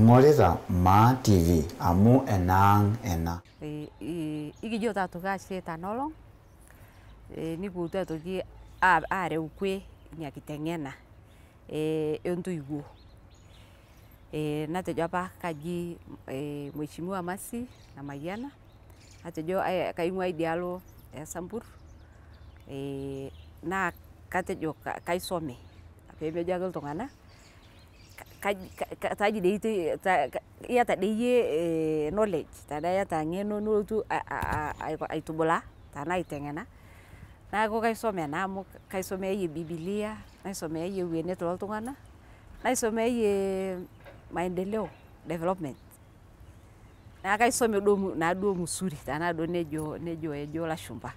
Ing'orita Maa TV amu enaang' ena. Ikijo taa aitoki ashe tena olong' nikilotu aitoki areu kwe ina kiteng'ena ontoiwuo. Natejo apa kaji Mheshimiwa Mercy Namayiana, natejo kaing'ua idialo e Sambur, naa katejo kaisome pemejo ake iltung'anak kaji dei iyata dei iyie knowledge tenaa iyata eng'eno nilotu aitubulaa tenaa aiteng'ena. Neeku kaisome naa amu kaisomeayie bibilia, naisomeayie ewuenet ooltung'anak, naisomeayie maendeleo development. Neeku kaisome duo naa msuri tenaa duo nejo ejo ilashumba.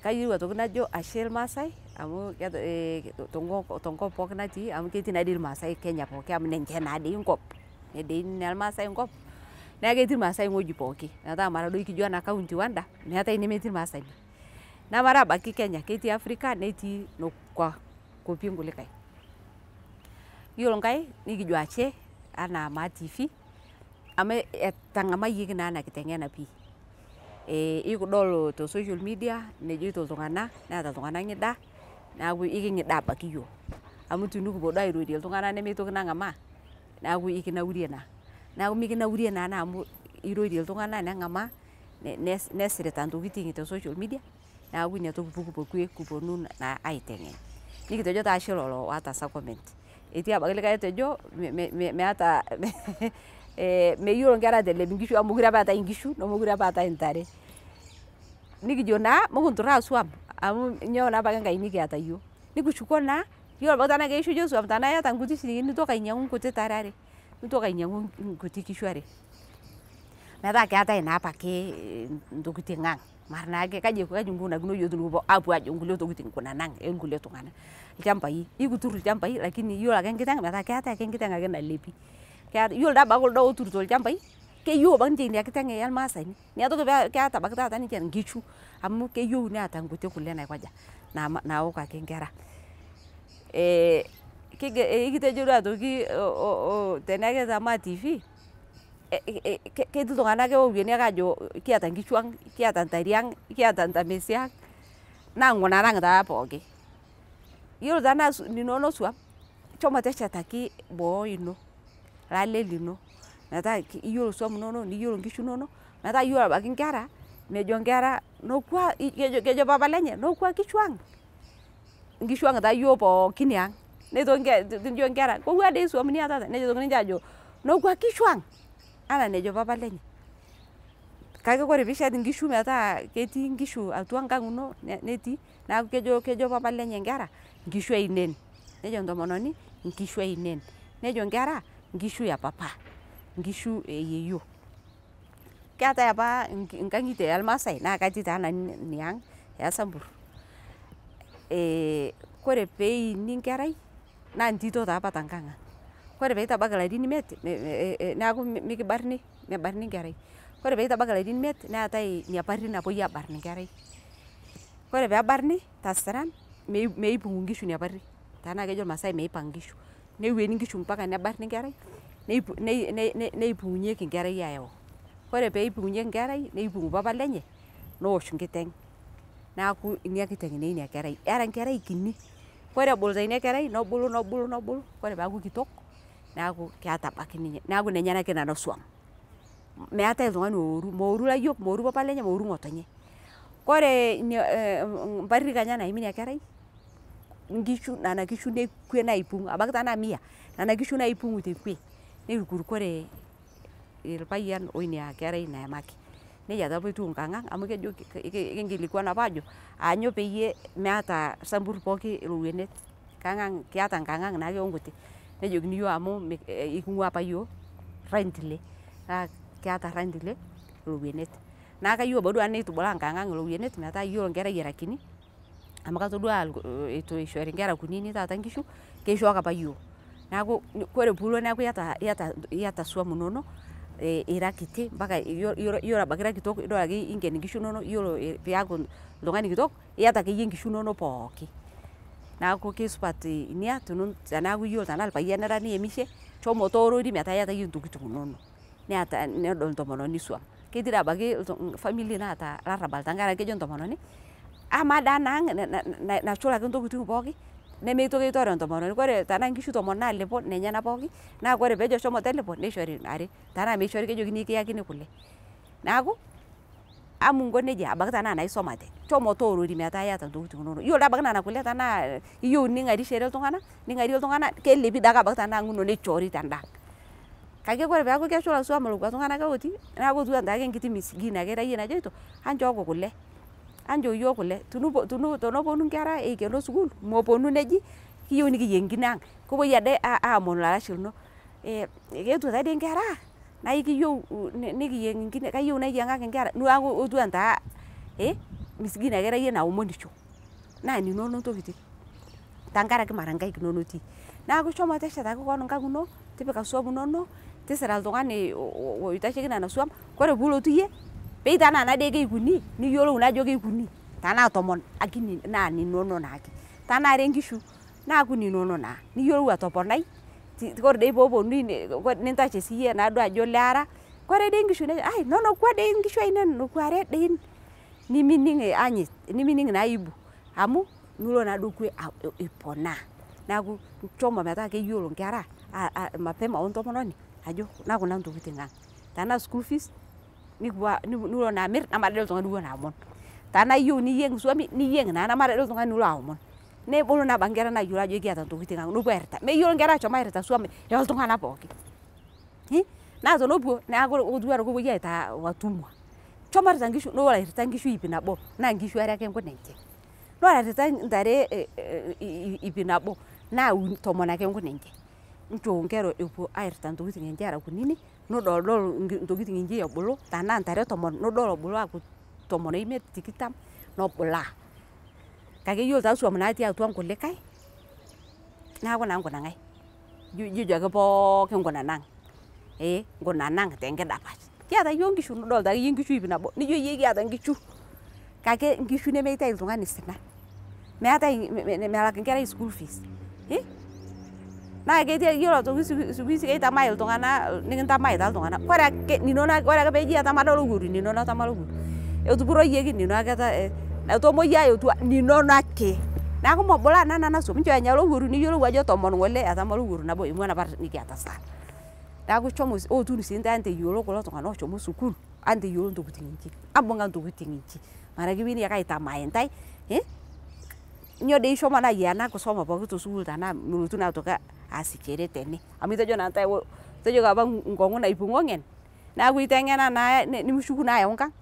Kayieu aitoki najo ashe irmaasai amu tenkop pookin natii amu ketii naa dii irmaasai Kenya pooki amu ninche naa dii enkop, dei inermaasai enkop, neeku ketii irmaasai ewueji pooki. Metaa mara duo ekijo ena county wenda, meetae enemetii irmaasai. Nemara abaiki Kenya, ketii Africa netii nekwa kuapi kulikae. Yiolo nkae nikijo ashe enaa Maa TV amu etang'amayioki naa ena kiteng'ena pii. Ikidol te social media nejoito iltung'anak, neeta iltung'anak ng'ida, neeku iking'ida abaiki iyiok. Amu tenikipuo duo airorie iltung'anak nemeitoki nang'amaa, neeku ikinaurie naa. Neeku mikinaurie naa amu irorie iltung'anak neng'amaa, nesirita ntokitin te social media, neeku inatoki pikipuo kwe kipwonu naa aiteng'en. Nikitejo taa ashe lelo ootaasa comment. Etii abaiki likae otejo meeta meyiolo nkera aatalep inkishu amu mekure apa eetae inkishu nemekure apa eetae intare. Nikijo naa mikinturraa iswam amu nyoo naa apake enkae nikiata iyiok. Nikishuko naa, yiolo abaiki tenaa keishunye swam tenaa iyata nkuti shilingini nintoki ainyang'u nkuti tare are, nintoki ainyang'u nkuti kishu are. Metaa keetae naa apake intokitin ang'. Mara naake kaji kinkunakino iyiok tenikipwo aapwo ajo nkulie tokitin kunanang' onkulie tung'anak. Ilchambai, ikiturr ilchambai lakini iyiolo ake enkiteng' metaa keetae ake enkiteng' ake nalepi. Yiolo dii abaiki kuldo ooturito ilchambai, keyieu abaiki ninche ina kiteng ormaasani. Inatoki pee keeta abaiki taata ninche inkishu amu keyieu neeta nkuti kule naikoja, naok ake nkera. Kitejo duo aitoki teneeku te Maa TV, ketii iltung'anak oowueni ake aajo kiata nkishu ang', kiata ntare ang', kiata ntamesi ang' naa nkunarang' taa pooki. Yiolo tenaa ninono swam, shomo teshetaki boo ino, lale lino metaa iyiolo swam inono niyiolo nkishu inono metaa iyiolo abaiki nkera, mejo nkera nokwa, kejo papa lenye nokwa kishu ang'. Nkishu ang' taa iyiok pookin iang'. Neitoki nijo nkera kowaa dei swam niatata, nejo ninche aajo nokwa kishu ang' enaa enejo papa lenye. Kake ore piishet inkishu metaa ketii inkishu atwa enkang' ino netii, neeku kejo papa lenye nkera nkishu ainei. Nejo entomononi nkishu ainei. Nejo nkera nkishu e papa, nkishu e yeyio. Keetae apa inkang'itie ormaasai naa katii taa nanu iniang' e Sambur. Kore peini enkerai naa entito taa apa tenkang' ang'. Kore piitabaiki ilarin imiet neeku mikibarrni, mebarrni enkerai. Ore piitabaiki ilarin imiet neetae ina parri napwoi abarn enkerai. Ore peebarni tesiran meipung'u inkishu ina parri tenaa kejo irmaasai meipang' inkishu. Neweni inkishu mpaka nebarrni enkerai neipung'unyeki enkerai ayau. Ore peipung'unyeki enkerai, neipung'u papa lenye neosh enkiteng'. Neeku ina kiteng' naa ina kerai. Era enkerai kinyi. Ore ebuluta ina kerai nebulu nebulu nebulu, ore peeku kitok neeku keeta apake ninye, neeku nenyenak nena swam. Meetae oltung'ani ooru, meoru ilayiok, meoru papa lenye, meoru ng'otonye. Kore mparri kenya naimi ina kerai, nkishu nena kishu nekwe naipung' ebaiki tenaa mia, nena kishu naipung'u tekwe neirukurukore orpayian woina kerai nayamaki. Neija taa opa etiu enkang' ang' amu kejo kinkilikuan opa aajo aanyo peyie meeta Sambur pooki olowuenet kang' kiata enkang' ang' naake onkuti. Nejokini iyiok amu eking'waa opa iyiok Rendile naa keeta Rendile ilowuenet. Neeku kayieu ebaiki duo nanu naitubulaa enkang' ang ilowuenet metaa iyiolo enkerai era kinyi amu katodua eitu ishori inkera kunyinyi taata nkishu, keishooko opa iyiok. Neeku ore piilo neeku iyata swam inono ira kiti mpaka iyiolo ebaiki ira kitok idol ake iinken inkishu inonok, iyiolo piaku oltung'ani kitok, iyata akeyie inkishu inonok pooki. Neeku keisupat inia teneeku iyiolo tenaa olpayian ira niemishe shomo toorori metaa iyata iyie ntokitin inono. Neeta nedol intomononi swam. Ketii dii abaiki family naata larrabal tenkaraki kejo intomononi amaa dii ena ang' nashula ake ntokitin pooki nemeitoki aitore entomononi. Kore tenaa nkishu tomon naalepo nenyena pooki naa kore peejo shomo telepo neishori are tenaa meishori kejokini kiyakini kule. Neeku amu inko neija ebaiki tenaa naisumate, shomo toorori metaa iyata ntokitin inono. Iyiolo dii abaiki nena kule tenaa iyieu ning'arishore iltung'anak, ning'arie iltung'anak kelepi dii ake abaiki tenaa ang' ino neichoori tenda ang'. Kake kore peeku keshula swam lekua tung'anak ake otii neeku etiu ake enkiti misigini ake ira iyie najoito anchooki kule, anchoo iyiok kule. Teneponu inkera eikeno sukuul meponu neji kiyieu nikiyieng' enkine ang', kepuoi ade aomonu olarashe lino, keetuo taadei inkera naa ikiyieu nikiyieng' enkine kayieu nayieng'aki inkera neeku etiu entaa misigini ake ira iyie naomonisho naa ninono ntokitin tenkaraki mara nkaik inono etii. Neeku shomo teshetaki koon enkang' ino, tipika swam inono, tisira oltung'ani oitasheki nena swam, kore piilotu iyie pei tenaa ena dii keikuni niyiolou naa ajo keikuni, tenaa tomon lakini naa ninono naake, tenaa are inkishu naaku ninono naa niyiolou atoponai kore dei peeponunui nintashe siyie naaduo ajo olee ara, kore dei inkishu ai nonokwa dei inkishu ainei nokwa are dei nimining anyit, nimining naa aibu amu nilo naaduo kwe iponaa. Neeku shomo metaa keyiolo inkera mapema o ntomononi ajo nakuna ntokitin ang'. Tenaa school fees nikipuo nilo naa amirr nemara dii oltung'ani niwuon aomon. Tenaa iyieu niyieng' iswami niyieng' naa nemara dii oltung'ani nilo aomon. Nebulu naa abaiki inkera naayiolo ajo kiata ntokitin ang' nepuo airrita. Meyiolo inkera aashom airrita swam oltung'anak pooki. Naa tenepuo neeku etiu enaa kepuoi aitaa watumwa. Shomo irrita inkishu nilo airrita inkishu iip nabo naa inkishu are ake inkuna enche. Nilo airrita intare iip nabo naa tomon ake inkuna enche. Nchoo inkera epuo airrita ntokitin enche era kunini nidoldolo ntokitin inchi ebulu tenaa ntare tomon nidol ebulu aaku tomon oimiet, tikitam nobulaa. Kake iyiolo taa swam natii atua nkulikae neeku naa nkuna ng'ae, ijoijo ake pooki nkuna nang', ee nkuna nang' tenkidapash. Kiata iyiok inkishu nidolta akeyie inkishu iip nabo nijo iyie kiata inkishu kake inkishu nemeitayu oltung'ani osina. Meetae melak enkerai school fees, naa ketii iyiolo aitoki siku hizi keitamai iltung'anak nikintamaai taa iltung'anak. Kore ake ninono ake ore ake peeji etama olowuaru ninono etama olowuaru, etupuroyieki nino ake etomoyia etua ninono ake. Neeku mebulaa naa nena swam, nchoo enya olowuaru niyiolou ajo tomon ng'ole etama olowuaru nabo emua enapa nikiata saa. Neeku shomo ootun sii intae enteyiolo kulo tung'anak ooshomo sukuul, enteyiolo ntokitin inchi, ambung'a ntokitin inchi mara kipuonunui ake aitamaa intae, nyoo dei ishomo naa ayiaya ena kisoma pooki te sukuul tenaa milotu naa aitoki aasishore tene amu itejo naa intae itejoki apa nkong'u naipung'o ng'en neeku iteng'ena naa nemishuku naa ayau nkang'.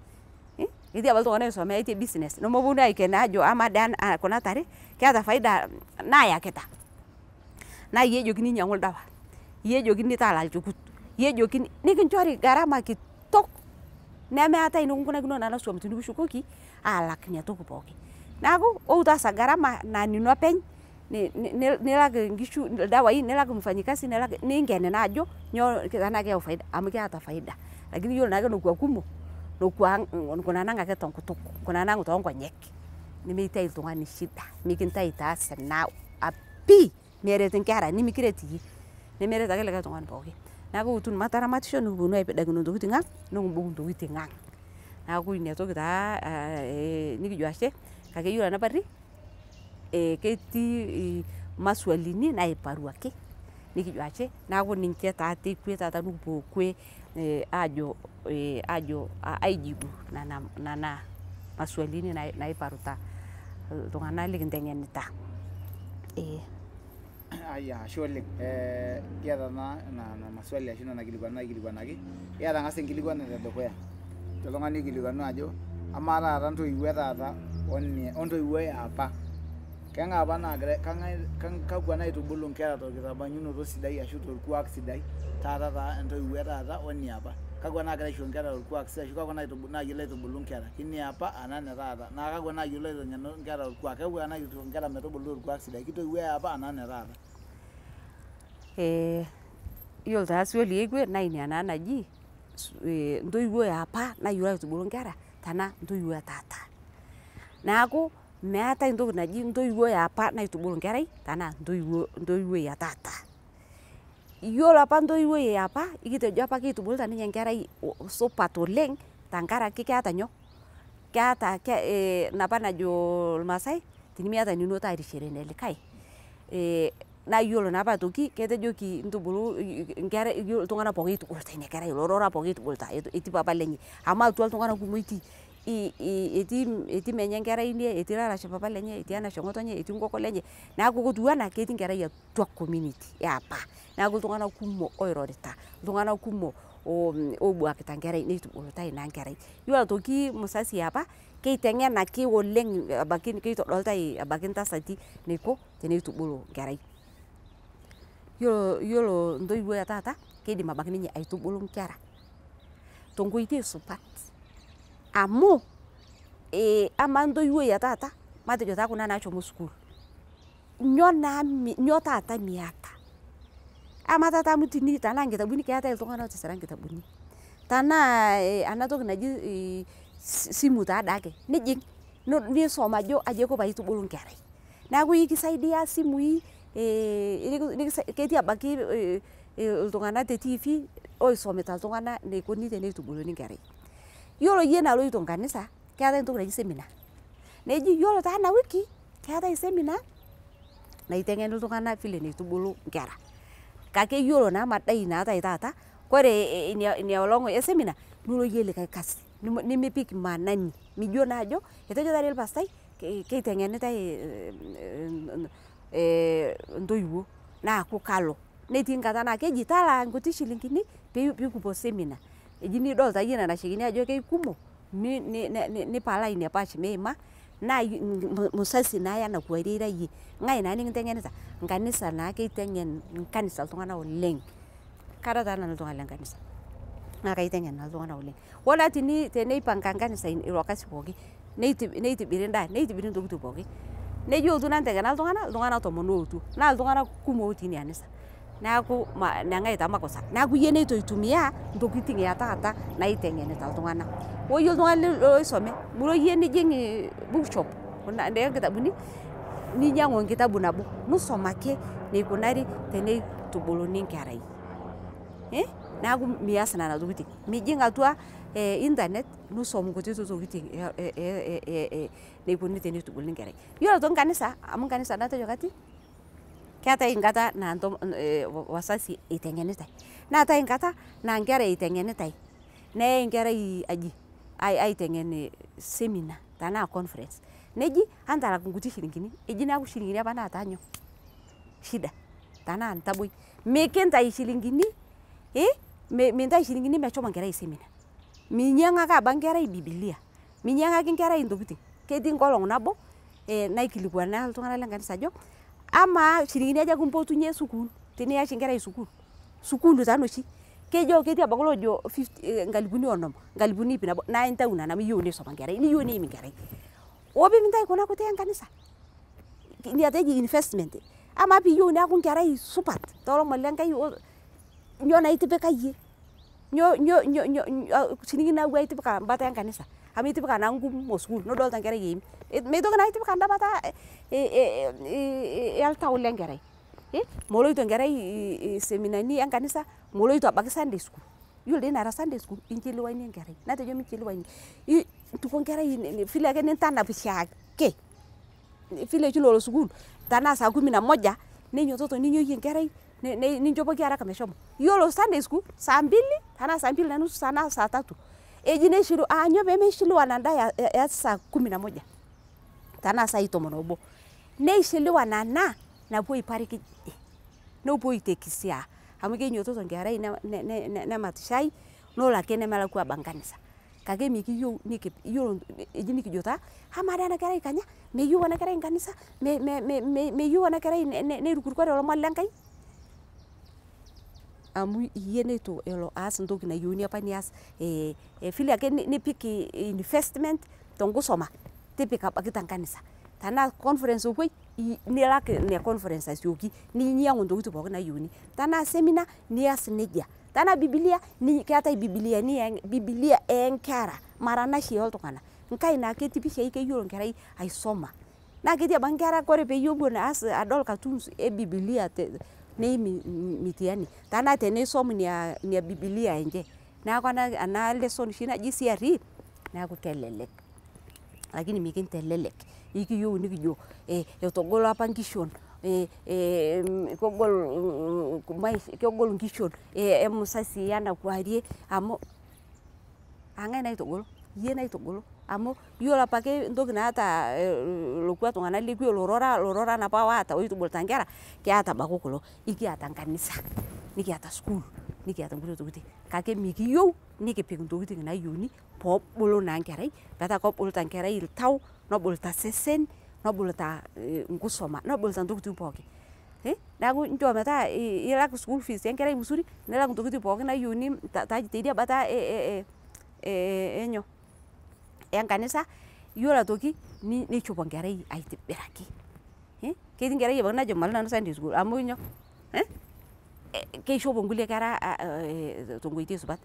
Ketii apa iltung'anak oisomeaitie business nemeponu aikenaa aajo amaa dii kuna tare keeta faida naayakita. Naa iyie ejokini nyang'u oldawa, iyie ejokini talaa olchekut, iyie ejokini nikinchori gharama kitok nemeetae enikinkunakino nena swam tinikishukoki aalak ina toki pooki. Neeku ou taasa gharama naa nino openy nilak inkishu ildawai, nilak mfanyikazi, nilak ninken naa ajo nyoo tenaa keyau faida amu keeta faida lakini iyiolo naake nekua kumok nekua nkuna nang' ake tenkutuk, nkuna nang' toonkonyek nemeitayu oltung'ani shida, mikintai taa osina pii, meret inkera nimikiret iyie nemeret ake likae tung'ani pooki. Neeku eotun mataramatisho nikipwonu aipidakino intokiting ang' nikimbung' intokiting ang'. Neeku ina toki taa nikijo ashe kake iyiolo ena parri ketii maswalini naiparuaki nikijo ashe neeku ninche taa tekwe taata nikipwo kwe aajo aajo aijibu nena maswalini naiparuta iltung'anak likinteng'enita, ee. Aya ashe oleng. Kiata naa nena maswali ashu nena kilikwanat naikilikuanaki. Kiata ang'as enkilikwanare edukuya. Oltung'ani oikilikuanu ajo amaa taata intoiwuo e taata o ntoiwuo e apa, keng'ae apa naagira keng'ae kakwa naitubulu inkera torkitabanyunoto sidai ashu torkuak sidai taata taa intoiwuo e taata o niapa. Kakwa naagira aisho inkera orkuak sidai ashu kakwa naayiolo aitubulu inkera, kiniapa anaa ine taata? Naa kakwa naayiolo aiteng'ena inkera orkuak, kakwa naisho inkera metubulu torkuak sidai, kintoiwuo e apa anaa ine taata? Iyiolo taa swali ekwe naa ina naa naji intoiwuo e apa nayiolo aitubulu inkera tenaa intoiwuo e taata. Neeku Meetai ntoki naji ntoiwuo e apa naitubulu nkerai tanaa ntoiwuoi e taata. Iyiolo apa ntoiwuoi e apa ikitejo apa keitubuluta ninye nkerai supat oleng' tenkaraki keata nyoo? Keata napa najo ilmaasai tinimiata nino taarishore nelikae. Naa iyiolo naapa aitoki ketejoki ntubulu nkera iyiolo iltung'ana pooki eitubuluta ina kerai, lorora pooki eitubuluta etii papa lenye amu atua iltung'ana kumok itii. Etii menye enkerai ine, etii lalashe papa lenye, etii enashe ng'otonye, etii nkoko lenye, neaku kotiu anaa ketii nkerai atua community eapa. Neaku iltung'ana kumok oirorita, iltung'ana kumok obuakita nkerai neitubulutai naa nkerai. Iyiolo aitoki musasi eapa keiteng'enaki oleng' ebaki keitodolitai ebaki ntasati neiko teneitubulu nkerai. Iyiolo ntoiwuo e taata keidim abaki ninye aitubulu nkera tenkoitoi supat amu amaa ntoiwuoi e taata matejo taa kuna naashomo sukul, nyoo naa nyoo taata miata? Amaa taata amu tini tanaa nkitabuni keatai iltung'ana otisira nkitabuni, tanaa ena toki naji simu taadaake nijing' nisom ajo aji aiko paitubulu nkerai. Neaku ikisaidia simui ketii abaki iltung'ana te tiifi oisomita iltung'ana neikoni teneitubuluni nkerai. Iyiolo iyie naloito nkanisa keatai ntoki naji semina, neji iyiolo taa ena wiki keatai semina naiteng'eni iltung'ana vile neitubulu nkera. Kake iyiolo naa madai naatai taata kore ina olong' e semina nilo iyie likai kasi nimipik maanani mijo naajo etejo taadei olpastai keiteng'enitai ntoiwuo naaku kalo. Netii nkata naa keji talaa nkuti shilingini piikipuo semina eji nidol taayie nena shilingini ajo kaikumok nipalaa ina paash miima naa musasi naa ena kuarie ira iyie. Ng'ai naa nikinteng'enita? Nkanisa naake eiteng'en nkanisa iltung'ana oleng'. Kara taa nanu oltung'ani lenkanisa naa kaiteng'en naa iltung'ana oleng'. Hoo naa teneipanga nkanisa ilo kasi pooki neitibiri ndaa neitibiri ntokitin pooki neji ootu enteng'ena iltung'ana, iltung'ana tomon ootuo naa iltung'ana kumok otii ina anisa. Neaku neng'ai taa makosa? Neaku iyie neitu eitumia ntokitin e taata naiteng'enita iltung'ana. Oyie oltung'ani loisome milo iyie nijing' bookshop kuna nkitabuni ninyang'u enkitabu nabo nisom ake neikunari teneitubuluni nkerai. Neaku mias nena tokitin, mijing' atua internet nisom nkutiti tokitin neikoni teneitubuluni nkerai. Iyiolo aitoki nkanisa amu nkanisa nanu atejo katii, keatai nkata naa wasasi eiteng'enitai neatai nkata naa nkera eiteng'enitai neyai nkerai aji aiteng'en semina tanaa conference neji antalak nkuti shilingini eji neaku shilingini apa naata nyoo? Shida tanaa ntaboi. Mikintai shilingini mintai shilingini meshomo nkerai semina. Minyang'aki abaki nkerai bibilia, minyang'aki nkerai ntokitin. Ketii nkolong' nabo naikilikuana iltung'ana lenkanisa ajo amaa shilingini aja kimpotunye sukuul tiniya oshi nkerai sukuul? Sukuul taa noshi kejo ketii abaki loojo nkalipuni onom, nkalipuni ip nabo naa intau nena amu iyou neisoma nkerai niyou neim nkerai. Hoo piimintai kuna kuti enkanisa? Ina taa eji investment. Amaa piiyou neaku nkerai supat toolomon lenkai nyoo naa itipika iyie? Nyoo shilingini naawuaa itipika mbata enkanisa amu itipika naa nkuumok sukuul nidolta nkerai eim. Meitoki naa itipika enda bata eltau lenkerai. Moloito nkerai seminani enkanisa, moloito abaki sunday school. Iyiolo dei nara sunday school inchelewanie nkerai natejo michelewanie. Ntuko nkerai vile ake nintanap oshiake vile oshi nalo sukuul tanaa saa kumi na moja ninyototo ninyoyie nkerai ninchopoki haraka meshomo. Iyiolo sunday school saa mbili tanaa saa mbili na nusu tanaa saa tatu eji neishiliwa aanyo peemeishiliwa nanda ya saa kumi na moja tanaa saai tomon oobo. Neishiliwa nana napuoi parikiji nepuoi aitekisia amu keinyototo nkerai nemat shai nelo ake nemelakwa abaki nkanisa. Kake mikiyou iyiolo eji nikijo taa amaa dii ena kerai kanya meyou ena kerai nkanisa meyou ena kerai neirukurukore lomon lenkai amu iyie neitu elo aas ntoki nayouni apa nias vile ake nipik investment tenkusoma tipika abaki tenkanisa. Tanaa conference epuoi nilak ina conference asioki ninyang'u ntokitin pooki naayouni. Tanaa semina nias neija, tanaa bibilia keatai bibiliani bibilia oonkera mara nashi ooltung'ana. Nkai naa ketii pishai keyiolo nkerai aisoma. Naa ketii abaki nkera kore peyie epuo aas adol cartoons e bibilia neim mitihani tanaa teneisom inia bibilia enche. Neeku ana lesson oshi naji CRE neeku kelelek. Lakini mikintelelek, ikiyeu nikijo etogolo apa nkishon, kegol maisha kegol nkishon emusasi ana kuarie amu ang'ae naitogolo, iyie naitogolo amu iyolo apake ntoki naata lokua tung'ana lekwe lororan apa oata oitubuluta nkera keata abaki kulo. Ikiata nkanisa, nikiata sukuul, nikiata nkulie tokitin kake mikiyeu nikipik ntokitin nayeuni poobulu naa nkerai petaa kobulu ta nkerai ltau, nobulu ta sesen, nobulu ta nkusoma, nobulu ta ntokitin pooki. Naaku nchoo metaa ilak school fees enkerai msuri, nilak ntokitin pooki nayeuni teidia bata enkanisa, iyolo aitoki neishopo nkerai aitibiraki. Ketii nkerai abaki najo malo nanu sunday school amu inyoo keishopo nkule kera tenkoitei supat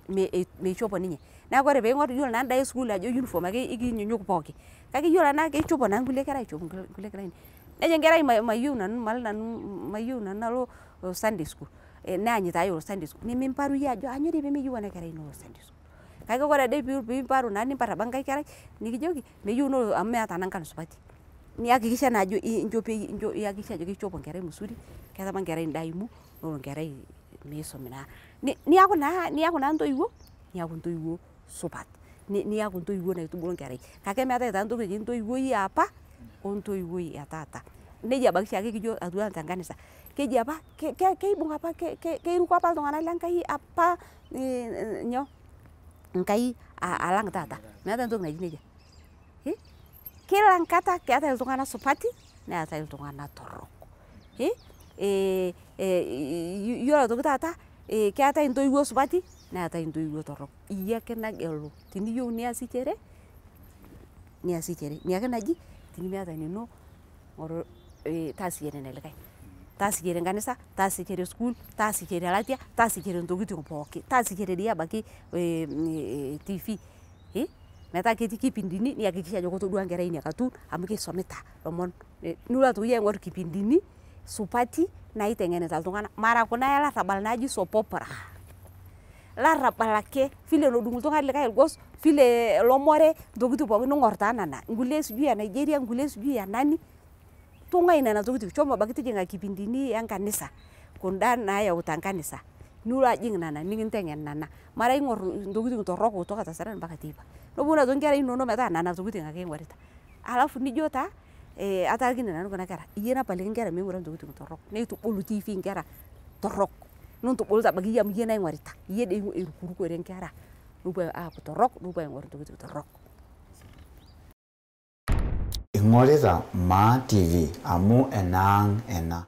meishopo ninye. Naaku kore piing'or iyolo naa nda esukul ajo uniform ake ikinyunyuk pooki, kake iyolo ana keishopo naa nkule kera aishop nkule kilani. Nejo nkerai mayeu nanu malo nanu mayeu nanu nalo sunday school, neanyita elo sunday school, nimimparu iyie ajo anyoo dei pemeyeu ana kerai nelo sunday school. Kake kore ade piimparu naa nimpar abaki nkae kerai nikijoki meyeu nelo amu meata nankan supati. Niakikisha naa ajo iakikisha ajo keishopo nkerai msuri, ketama nkerai ndaa imu, nelo nkerai meisomi naa. Niaku naa ntoiwo, niaku ntoiwo supat, niaku ntoiwo naitubulu nkerai kake meatae taa ntoki naji ntoiwoi eapa ontoiwoi etaata. Neja abaki shaake kijo atuwaa tenkanisa, keji apa keibung' apa keiruko apa ltung'ana lenkai apa nkai alang' taata, meatae ntoki naji neja. Kila nkata keatae ltung'ana supati neatae ltung'ana torok. Iyolo aitoki taata keatae ntoiwo supati neatae ntoiwo torok, iyie ake nagelu tiniyeu niasichere, niasichere inia ake naji tinimiata nino ng'oru taasichere nelikae, taasichere nkanisa, taasichere sukuul, taasichere latia, taasichere ntokitin pooki, taasichere dei abaki tv metaa ketii kipindini niakikisha ajo kotodua nkerai inia katun amu keisomita lomon, nilo aitoki iyie aing'or kipindini supati naiteng'enita ltung'ana mara kuna elarabal naaji soap opera, larabal ake vile nodung' ltung'ani likae lgos, vile lomore ntokitin pooki ning'or taa nena, nkule sijui e Nigeria, nkule sijui ya nani, tung'ai nena tokitin shomo abaki tijing'a kipindini enkanisa kunda nayauta nkanisa nilo ajing' nena nikinteng'en nena, mara ing'or ntokitin torok kutoka kasarani mpaka teipa. Noponu aitoki nkera inono metaa nena tokitin ake eing'orita. Alafu nijo taa atalikine nanu kuna kera, iyie napaliki nkera meing'ura ntokitin torok, neitubulu tv nkera torok, nintubuluta abaki iyie amu iyie naing'orita, iyie dei erukurukore nkera nopuo aaku torok, nopuo aing'or ntokitin torok. Ing'orita Maa TV amu enaang' ena.